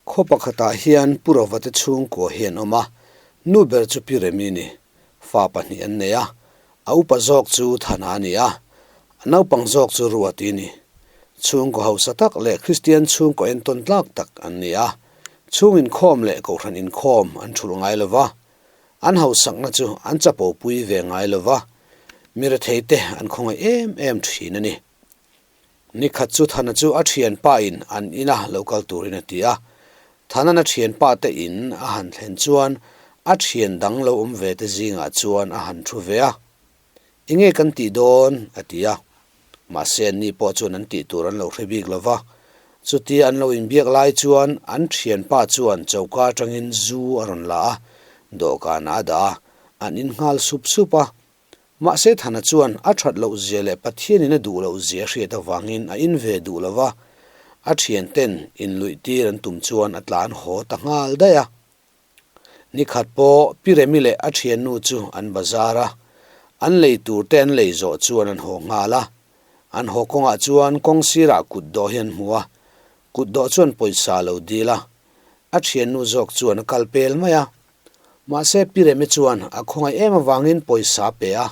Khaw pakhatah hian Pu Rova te chhungkua hi an awm a, nu ber chu Pi Remi ni. Fa pahnih an nei a, a upa zawk chu Thana a ni a, a naupang zawk chu Ruati ni. Chhungkaw hausa tak leh Kristian chhungkaw entawn tlak tak an ni a, chhung inkhawm leh kohhran inkhawm an thulh ngai lo va, an hausakna chu an chapo pui ve ngai lo va, mi rethei te an khawngaih em em thin a ni. Nikhat chu Thana chu a thianpa in an ina lo kal turin a ti a. Thana'n a thianpa te in a han thlen chuan a thian dang lo awm ve te zingah chuan a han thu ve a. Enge kan tih dawn? a ti a. Mahse anni pawh chuan an tih tur an lo hre bik lo va. Chutia an lo inbiak lai chuan an thianpa chuan choka atangin zu a rawn la a, dawhkanah a dah a, an in nghal sup sup a. Mahse Thana chuan a that loh zia leh Pathianin a duh loh zia hriat avangin a in ve duh lo va, a thianten inluih tir an tum chuan a tlan haw ta nghal daih a. Nikhat pawh Pi Remi leh a thiannu chu an bazar a, an lei tur te an lei zawh chuan an haw nghal a. An haw kawngah chuan kawng sirah kutdawh hi an hmu a, kutdawh chuan pawisa a lo dil a, a thiannu zawk chuan a kal pel mai a. Mahse Pi Remi chuan a khawngaih em avangin pawisa a pe a,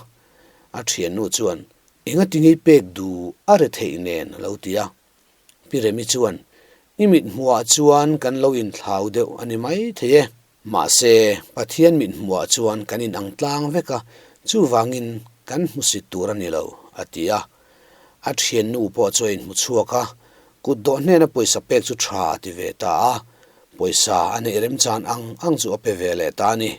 a thiannu chuan engati ngei pek duh a re theih nen a lo ti a. Pi Remi chuan I mit hmuhah chuan kan lo inthlau deuh a ni mai thei e. Mahse Pathian mit hmuhah chuan kan inang tlang vek a, chuvangin kan hmusit tur a ni lo, a ti a. A thiannu pawh chu a inhmu chhuak a, kut dawh hnena pawisa pek chu tha a ti ve ta a, pawisa a neih remchan ang ang chu a pe ve leh ta a ni.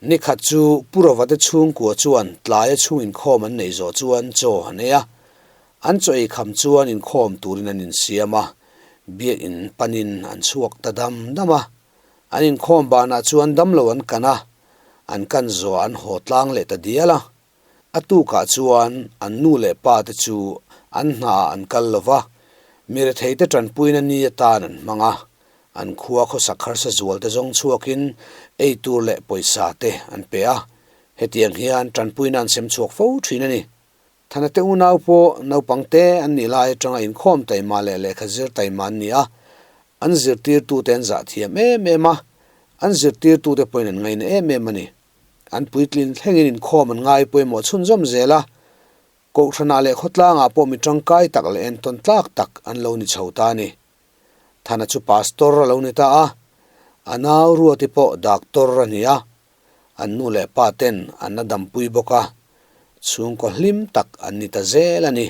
Nikhat chu Pu Rova te chhungkua chuan tlaia chhung inkhawm an neih zawh chuan chaw an ei a, an chaw ei kham chuan inkhawm turin an insiam a, biakinn panin an chhuak ta dam dam a. An inkhawm banah chuan damlo an kan a, an kan zawh an haw tlang leh ta dial a. A tukah chuan an nu leh pa te chu an hnaah an kal lo va, mi retheite tanpuina ni atan an hmang a, an khua khawsak harsa zual te zawng chhuakin ei tur leh pawisa te an pe a, hetiang hian tanpuina an sem chhuak fo thin a ni. Thana te unau pawh naupang te an nih lai atanga inkhawm taima leh lehkha zir taima an ni a, an zirtirtute an zah thiam em em a, an zirtirtute pawhin an ngaina em em a ni. An puitlin thlengin inkhawm an ngai pawimawh chhunzawm zel a, Kohhranah leh khawtlangah pawh mi tangkai tak leh entawn tlak tak an lo ni chho ta a ni. Thana chu Pastor a lo ni ta a, a nau Ruati pawh Doctor a ni a, an nu leh pa ten an la dampui bawk a, chhungkaw hlim tak an ni ta zel a ni.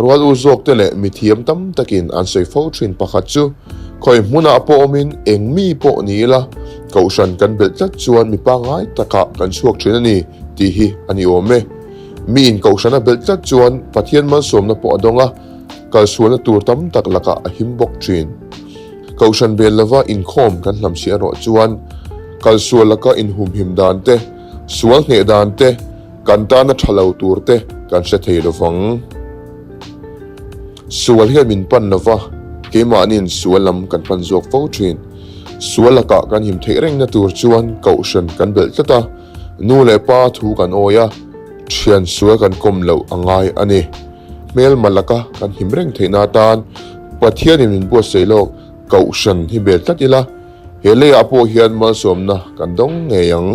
Rual u zawkte leh mithiam tam takin an sawi fo thin pakhat chu, khawi hmunah pawh awmin eng mi pawh ni ila, kohhran kan belh tlat chuan mi pangngai takah kan chhuak thin a ni tih hi a ni awm e. Miin kohhran a belh tlat chuan Pathian malsawmna pawh a dawng a, kalsualna tur tam tak lakah a him bawk thin. Kohhran bel lova inkhawm kan hlamchhiah erawh chuan kalsual laka inhumhim dan te, sual hneh dan te, Kan tana tha lo tur te kan hre thei lo vang. Sual hian min pan lo va, keimahniin sual lam kan pan zawk fo thin. Sual lakah kan him theih rengna tur chuan kohhran kan belh tlat a, nu leh pa thu kan awi a, thian sual kan kawm loh a ngai a ni. Hmelma laka kan him reng theihna atan Pathianin min buatsaih lawk kohhran hi bel tlat ila, he leiah pawh hian malsawmna kan dawng ngei ang.